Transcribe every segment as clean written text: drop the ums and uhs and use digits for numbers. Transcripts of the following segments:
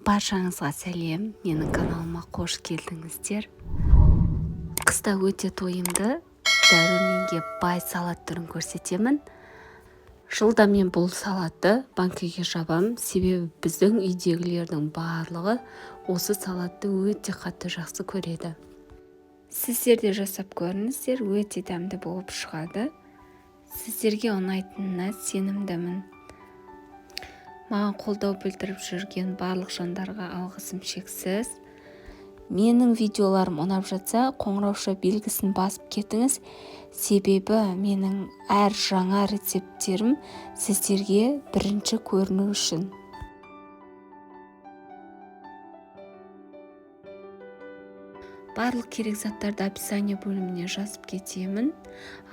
Баршаңызға сәлем, менің каналыма қош келдіңіздер. Қыста өте тойымды, дәруменге бай салат түрін көрсетемін. Жылда мен бұл салатты банкеге жабам, себебі біздің үйдегілердің барлығы осы салатты өте қатты жақсы көреді. Сіздер де жасап көріңіздер, өте дәмді болып шығады. Сіздерге ұнайтынына сенімдімін. Маған қолдау білдіріп жүрген барлық жандарға алғысым шексіз. Менің видеоларым ұнап жатса, қоңырауша белгісін басып кетіңіз, себебі менің әр жаңа рецепттерім сіздерге бірінші көріну үшін. Барлық керек заттарды описание бөліміне жазып кетемін.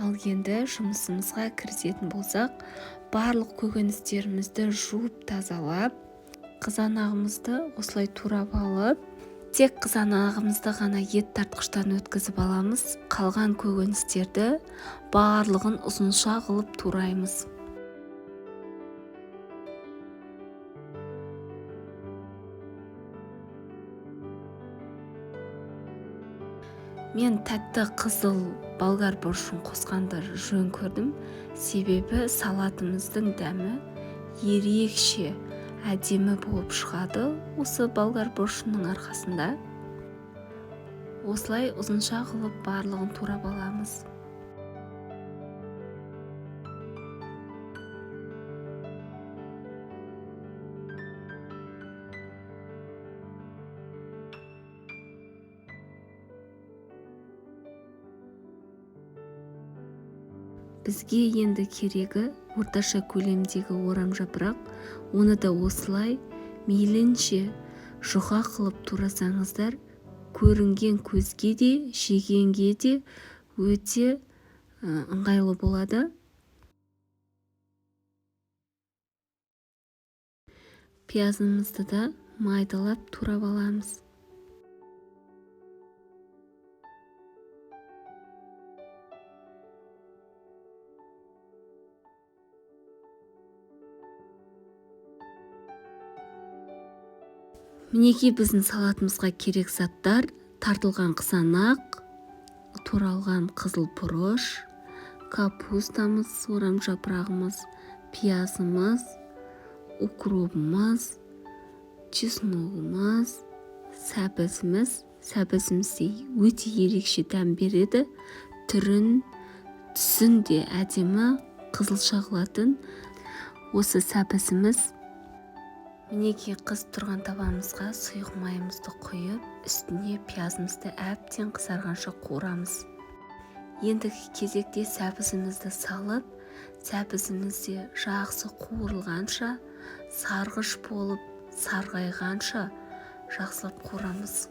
Ал енді жұмысымызға кірісетін болсақ, барлық көкөністерімізді жуып тазалап, қызанағымызды осылай турап алып, тек қызанағымызды ғана ет тартқыштан өткізіп аламыз. Қалған көкөністерді барлығын ұзынша қылып тураймыз. Мен тәтті қызыл болгар бұрышын қосқанды жөн көрдім, себебі салатымыздың дәмі ерекше әдемі болып шығады осы болгар бұрышының арқасында. Осылай ұзынша қылып барлығын турап аламыз. Бізге енді керегі орташа көлемдегі орам жапырақ, оны да осылай мейлінше жұқа қылып турасаңыздар, көрінген көзге де, жегенге де өте ыңғайлы болады. Пиязымызды да майдалап турап аламыз. Мінекей біздің салатымызға керек заттар: тартылған қызанақ, туралған қызыл бұрыш, капустамыз, орам жапырағымыз, пиязымыз, укробымыз, чесногымыз, сәбізіміз. Сәбізіміз де өте ерекше дәм береді, түрін, түсін де әдемі қызылша қылатын осы сәбізіміз. Мінекей қызып тұрған табамызға сұйық майымызды құйып, үстіне пиязымызды әбден қызарғанша қуырамыз. Ендігі кезекте сәбізімізді салып, сәбізіміз де жақсы қуырылғанша, сарғыш болып сарғайғанша жақсылап қуырамыз.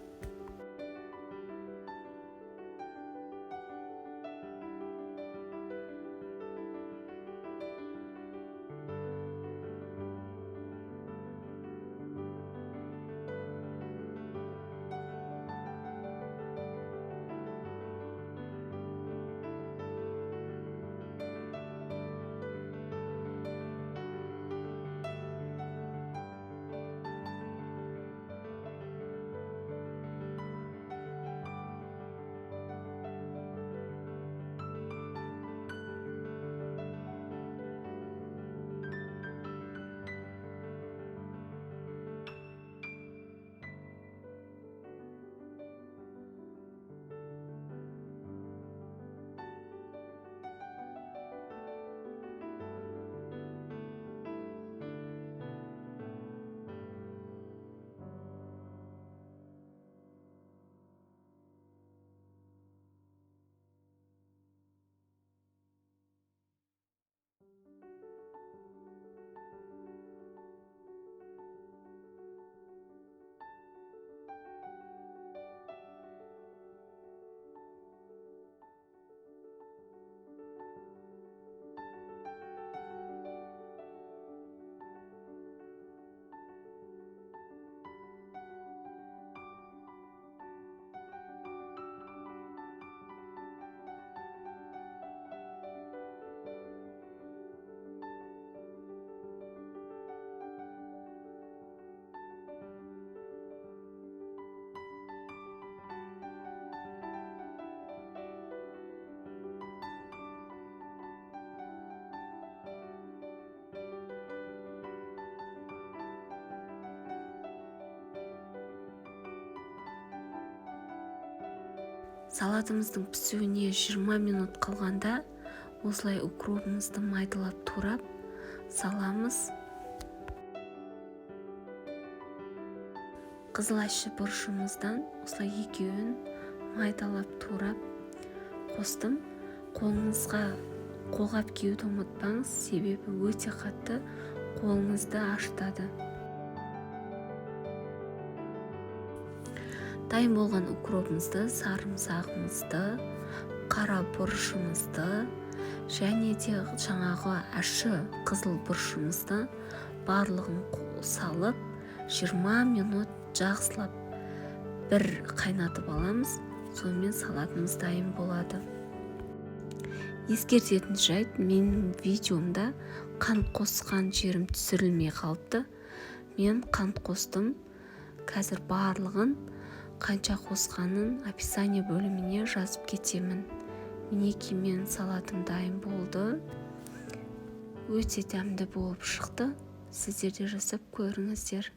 Салатымыздың пісуіне 20 минут қалғанда осылай укробымызды майдалап турап саламыз. Қызыл ащы бұрышымыздан осылай екеуін майдалап турап қостым. Қолыңызға қолғап киюді ұмытпаңыз, себебі өте қатты қолыңызды ашытады. Дайын болған укробымызды, сарымсағымызды, қара бұрышымызды және де жаңағы ащы қызыл бұрышымызды барлығын салып 20 минут жақсылап бір қайнатып аламыз. Сонымен салатымыз дайын болады. Ескертетін жайт, менің видеомда қант қосқан жерім түсірілмей қалыпты. Мен қант қостым. Қазір барлығын қанша қосқанын описание бөліміне жазып кетемін. Мінекей, менің салатым дайын болды. Өте дәмді болып шықты. Сіздер де жасап көріңіздер.